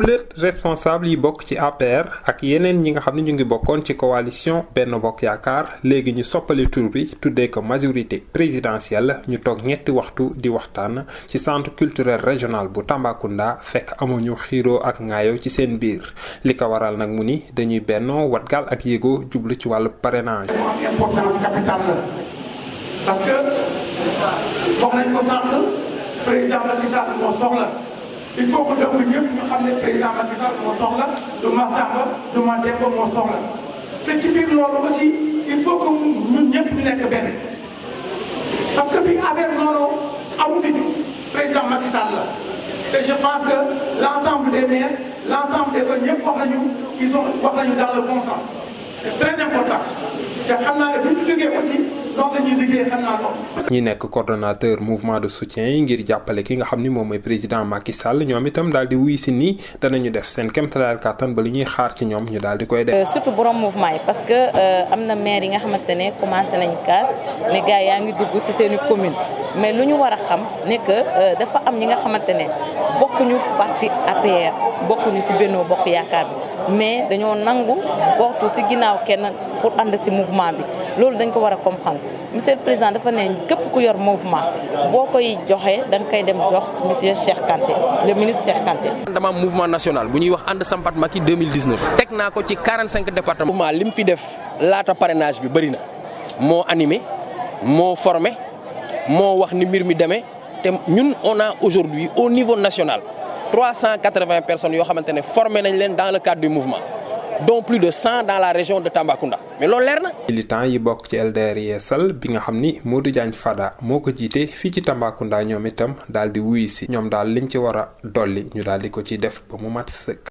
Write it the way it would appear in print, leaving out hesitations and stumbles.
gulet responsable yi bokk ci APR ak yeneen ñi nga xam ne ñu ngi bokkoon ci coalition Benno Bokk Yaakaar léegi ñu soppali tur bi tuddee ko majorité présidentielle ñu toog ñetti waxtu di waxtaan ci centre culturel régional bu Tambacounda fekk amuñu xiiroo ak ngaayo ci seen biir li ko waral nag mu ni dañuy bennoo watgal ak yéego jublu ci wàllu parrainage. Importance capitale la parce que wax nañ ko sànq président Macky Sall moo soxla il faut que dëkk ñëpp ñu xam ne président Macky Sall moo soxla du Massamba du Mademba moo soxla te ci biir loolu aussi il faut que ñun ñëpp ñu nekk benn parce que fi affaire noonu amu fi président Macky Sall la te je pense que l'ensemble des maires l'ensemble des ba ñëpp wax nañu dans le bon sens c'est très important te xam naa ne bu ñu fi jógee aussi donc dañuy liggéey xam naa ko. ñi nekk coordonnateur mouvement de soutien yi ngir jàppale ki nga xam ni moom mooy président Macky Sall ñoom itam daal di wuy si nii danañu def seen kéemtalaayal kàttan ba li ñuy xaar ci ñoom ñu daal di koy def. surtout borom mouvement yi parce que am na maire yi nga xamante ne commencé nañ kaas ne gars yaa ngi dugg ci seeni commune mais lu ñu war a xam ne que dafa am ñi nga xamante ne bokkuñu parti APR bokkuñu ci Benno Bokk Yaakaar bi mais dañoo nangu bokku ci ginnaaw kenn pour ànd ci mouvement bi loolu dañ ko war a comprendre monsieur le président dafa ne képp ku yor mouvement boo koy joxee dañ koy dem jox monsieur Cheikh Kanté le ministre Cheikh Kanté. dama am mouvement national bu ñuy wax ànd sampat Macky 2019 teg naa ko ci 45 départements. mouvement li mu fi def laata parrainage bi bëri na moo animé moo formé moo wax ni mbir mi demee te ñun on a aujourd'hui au niveau national 380 personnes yoo xamante ne formé nañ leen dans le cadre du mouvement dont plus de 100 dans la région de Tambacounda mais loolu leer na. militant yi bokk ci LDR Yeesal bi nga xam ni Modou Diagne Fada moo ko jiite fii ci Tambacounda ñoom itam daal di wuyu si ñoom daal liñ ci war a dolli ñu daal di ko ci def ba mu mat sëkk.